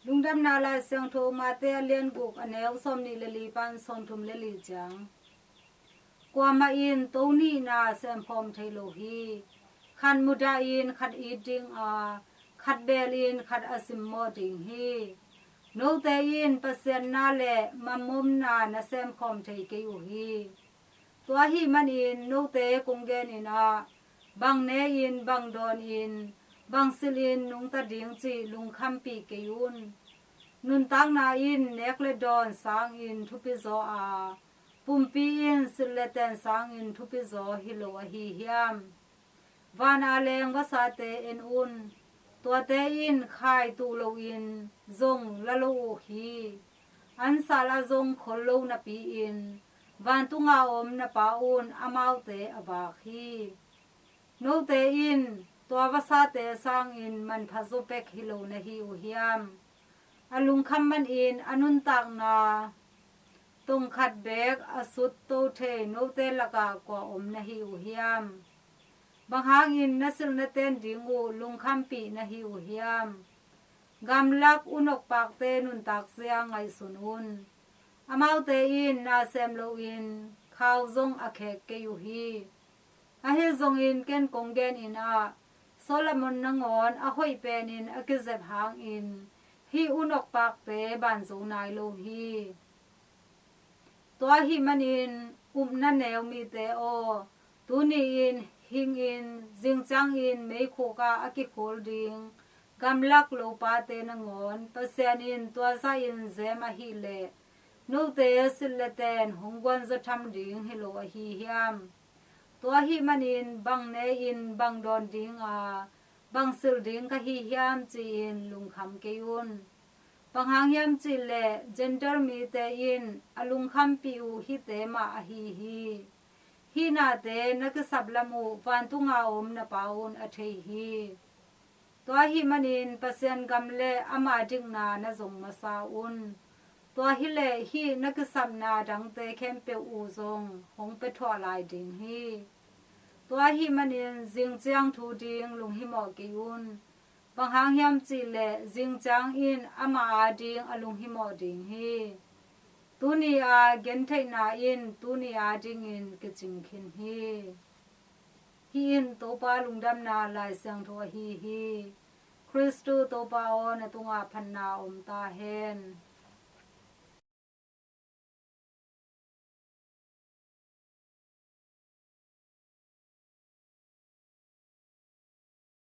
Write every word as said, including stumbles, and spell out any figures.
Lungdamna Lai Siangtho Mate a lian guk, a neu sawmnih le li pan sawmthum le li ciang. Kuamah in to nihna semkhawm thei lo hi. Khat mudah in khat it ding a, khat beel in khat a simmawh ding hi. Note in Pasian na le mammon na na semkhawm thei kei uh hi. Tua ahih manin note kong genin ah, bang ne in, bang dawn in, bang silh in nungta ding cih lungkhampih kei un. Nuntakna in nek le dawn sangin thupizaw a, pumpi in silh le ten sangin thupizaw hi lo ahi hiam? Van a leng vasate en un. Tuate in khai tuh loin zong la lo uh hi. Ansal ah zong khol lo napi-in vantunga om na Pa un amaute a vak hi. Note in tua vasate sangin manpha zaw pek hi lo na hi uh hiam? A lungkham manin a nuntakna tongkhat beek a sut to thei note lakah kua om na hi uh hiam? Bang hangin na silh na ten ding uh lungkhampih na hi uh hiam? Gamlak unokpakte nuntak zia ngaihsun un. Amaute in na sem loin khau zong a khek kei uh hi. Ahi zongin ken kong genin ah, Solomon nangawn a hoih penin a kizep hangin hih unokpakte banzo nai lo hi. Tua ahih manin upna neu mite aw, tuni-in hingin, zingciangin meikhuk ah a kikhul ding gamlak lopate nangawn Pasian in tua zahin zem ahih leh, note silh le ten hong guanzaw tham ding hi lo ahi hiam? Tua ahih manin bang ne in, bang dawn ding a, bang silh ding ka hi hiam ci-in lungkham kei un. Bang hang hiam cih leh Gentile mite in a lungkhampih uh hihte mah ahi hi. Hih nate na kisap lam uh vantunga om na Pa un a thei hi. Tua ahih manin Pasian gam le ama dikna na zong masa un. Tua hileh hih na kisapna dangte khempeuh uh zong hong pia thuah lai ding hi. Tua ahih manin zingciang thu ding lunghimawh kei un. Bang hang hiam cih leh zingciang in ama ading a lunghimawh ding hi. Tuni a gentheihna in tuni adingin kicing khin hi. Hih in Topa lungdamna Lai Siangtho ahi hi. Khristu Topa aw, na tungah phatna om ta hen.